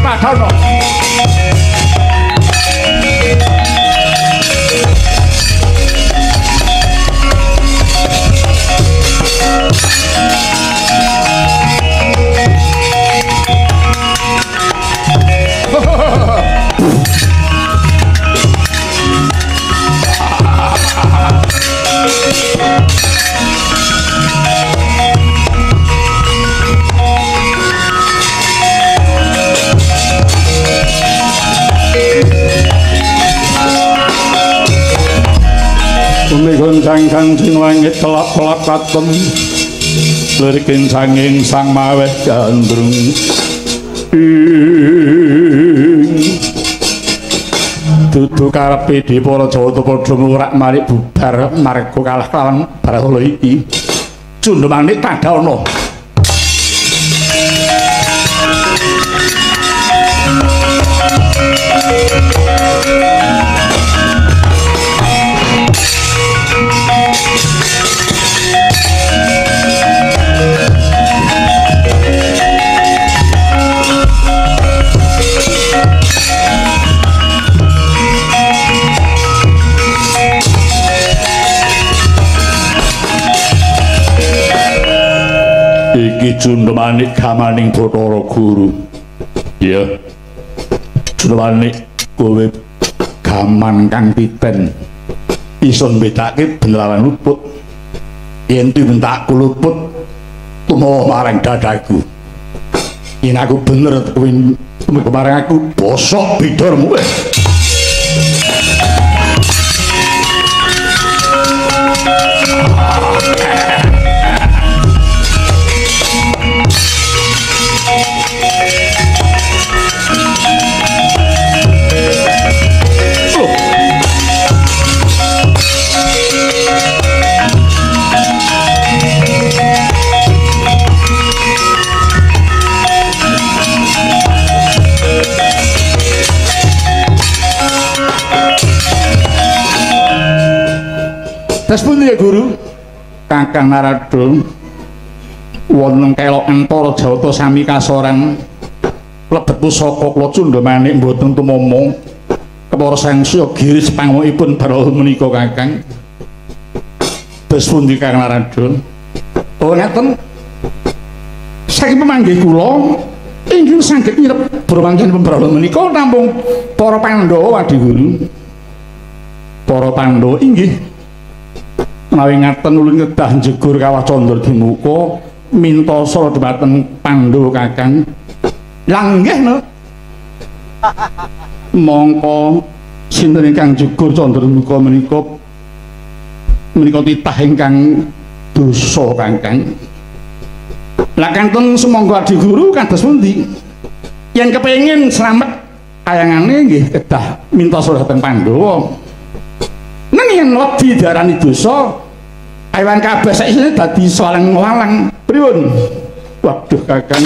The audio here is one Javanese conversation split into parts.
Padana. Gonjang kanjeng langit kelap-kelap katon lirikin sanging sang maweh gandrung ing dudu karepe para Jawata padha murak-marik bubar marga kalah kelawan Baratala iki. Cundhamanik tandha ana. Iki Cundhamanik gamaning Bathara Guru. Iya. Cundhamanik kowe gaman kang titen. Iso mbedake bener lan luput. Yen tintakku luput tumawa marang dadaku. Yen aku bener kowe tumawa marang aku bosok bidormu. Terus pundi ya Guru? Kakang Narada wonten kelok antara Jawata sami kasoran lebet pusaka kula Cundhamanik mboten tumomong kepara sangsaya giris pangmukipun Baratala menika Kakang. Terus pundi Kakang Narada? Oh ngaten. Saking pemanggih kula inggih saged nyirep bromangken Baratala menika namung para Pandhawa Adi Guru. Para Pandhawa inggih menawi ngaten ulun kedah njegur kawah Candra Dimuka minta sara dhumateng Pandhawa Kakang. Lah nggih no. Mongko sinten ingkang njegur Candra Dimuka menika menika titah ingkang dosa Kakang. Lah kantun sumangga Adi Guru kados pundi? Yen kepengin slamet kayangane nggih kedah minta sara dhumateng Pandhawa. Nang yen wedi diarani dosa, aywan kabeh saiki dadi walang-walang. Pripun? Waduh Kakang.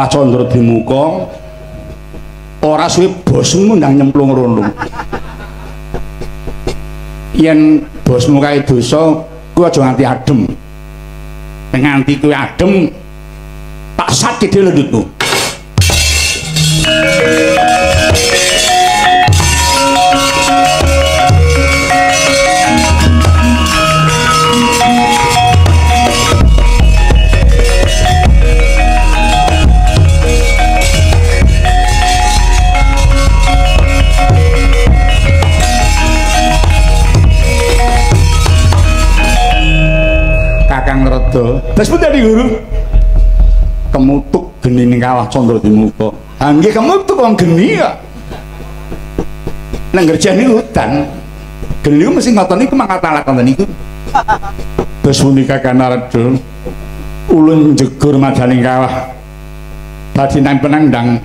Candra Dimuka ora suwe bosmu ndang nyemplung rono. Yen bosmu kae dosa, kuwi aja nganti adem. Nek nganti kuwi adem, tak sakit dhewe lendutmu. Kakang Rada. Terus pundi Adi Guru? Kemutuk geni ning kawah Candra Dimuka. Ha nggih kemutuk wong geni kok. Nang ngerjani udan. Geni niku mesti ngoten niku mangkat alat ngoten niku. Terus pundi Kakang Narada? Ulun jegur madaning kawah badhe nampi nandang.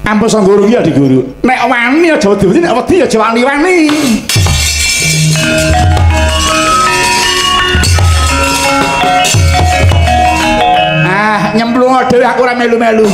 Ampun sang guru ya di guru. Nek wani aja wedi-wedi, nek wedi aja wani-wani. Ah, nyemplung dhewe aku ora melu-melu.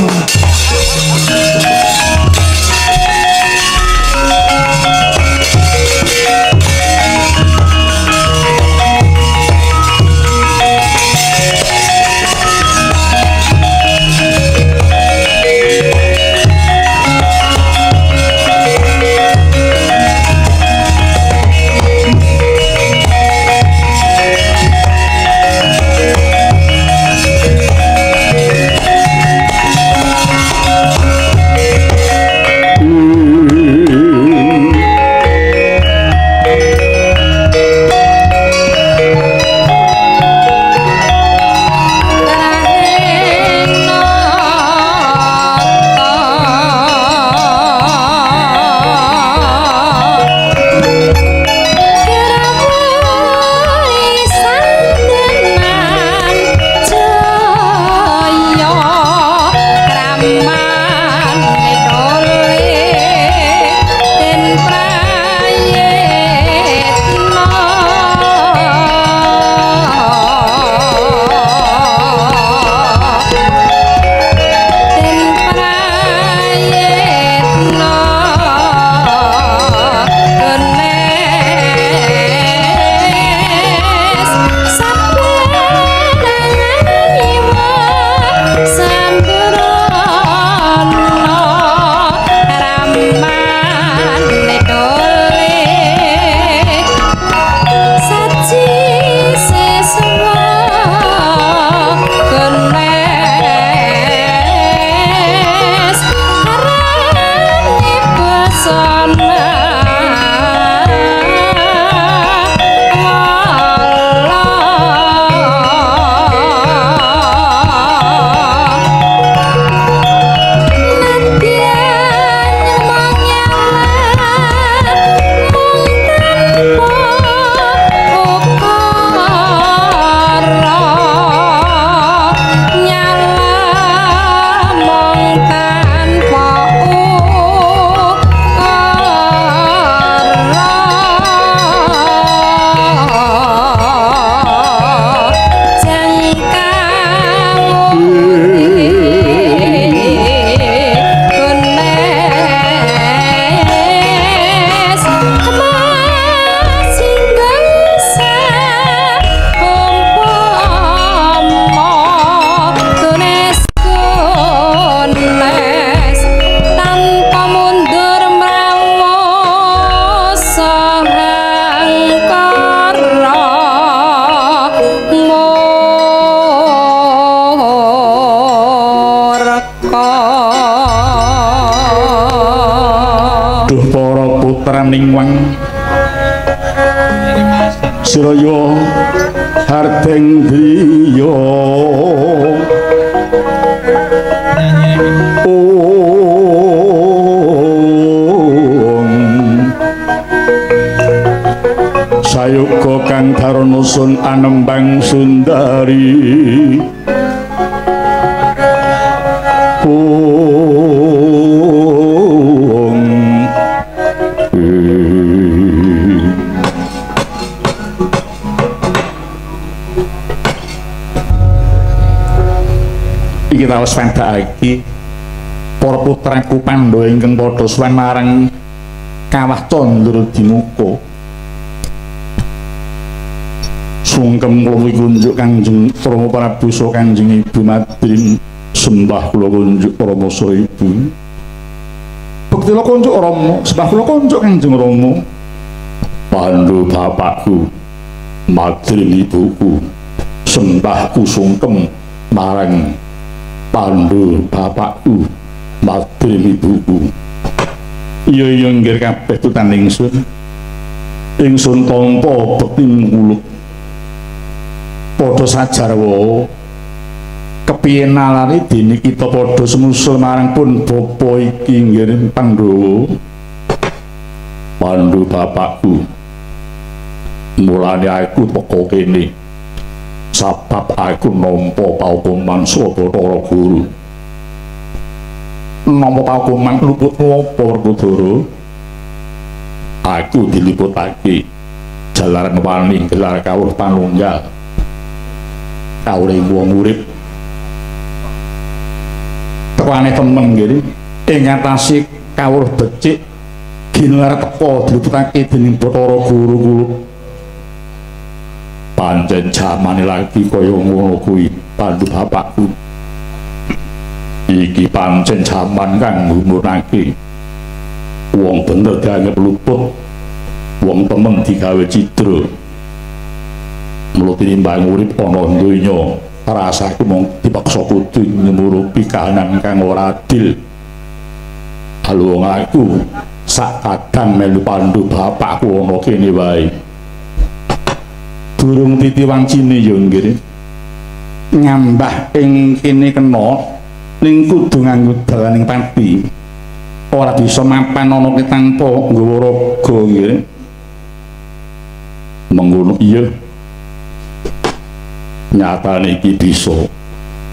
Ningwang Siraya hardeng driya ong sayoga kang darana sun anembang sundari iki taos wendakake para putraku Pandhawa ingkang padha sowan marang Kawah Candra Dimuka. Sungkem kula kunjuk Kanjeng Rama Prabu saha Kanjeng Ibu Madrim, sembah kula kunjuk Rama saha Ibu. Bekti kula kunjuk Rama, sembah kula kunjuk Kanjeng Rama. Pandu bapakku, Madrim ibuku, sembahku sungkem marang Pandu bapakku, Madrim ibuku. Iya iya nggir kabeh tutan ingsun. Ingsun tampa bekti kula. Padha sajarwa kepiye nalari dene kita padha sumusul marang pun bapa iki nggir Pandhawa. Pandu bapakku, mulane aku teka kene. Sabab aku nampa paukuman saka Bathara Guru. Nampa paukuman luput apa Werkudara? Aku diluputake jalaran wani gelar kawruh panunggal. Kawruh wong urip. Tekane temen nggih ing ngatasi kawruh becik ginelar teka diluputake dening Bathara Guru kula. Pancen jamane lagi kaya ngono kuwi Pandu bapakku. Iki pancen jaman kang nggumunake. Wong bener dianggep luput, wong temen digawe cidra. Mula tinimbang urip ana donya, rasaku mung dipaksa kudu nyumurupi kahanan kang ora adil. Halo wong aku sak kadang melu Pandu bapakku ana kene wae. Durung titi wancine ya nggih. Ngambah ing kene kena ning kudu nganggo dalaning pati. Ora bisa mapan ana ki tanpa nggawa raga nggih. Mengkono iya. Nyatane iki bisa.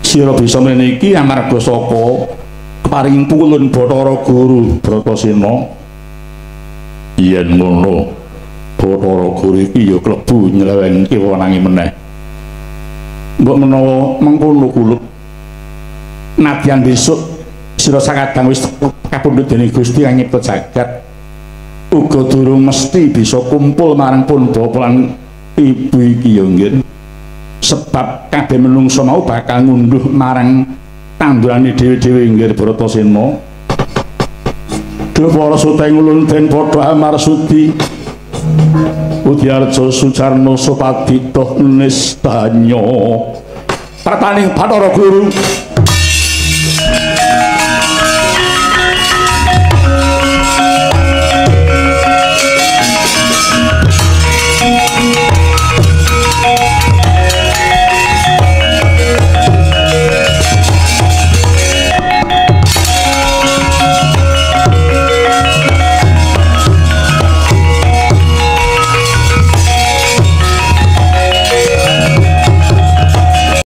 Sira bisa mrene iki amarga saka keparinging pulun Bathara Guru Bratasena. Yen ngono Bathara Guru iki ya klebu nylewengke wenange meneh. Mbok menawa mengkono kulup. Nadyan besok sira sakadang wis kapundhut dening Gusti kang nyipta jagat, uga durung mesti bisa kumpul marang pun bapa lan ibu iki ya nggih. Sebab kabeh menungsa mau bakal ngunduh marang tandurane dhewe-dhewe nggih Bratasena. Duh para suteng ulun den padha amarsudi Udiarjo Sujarno Supaditoh Nistanya. Prataning Bathara Guru.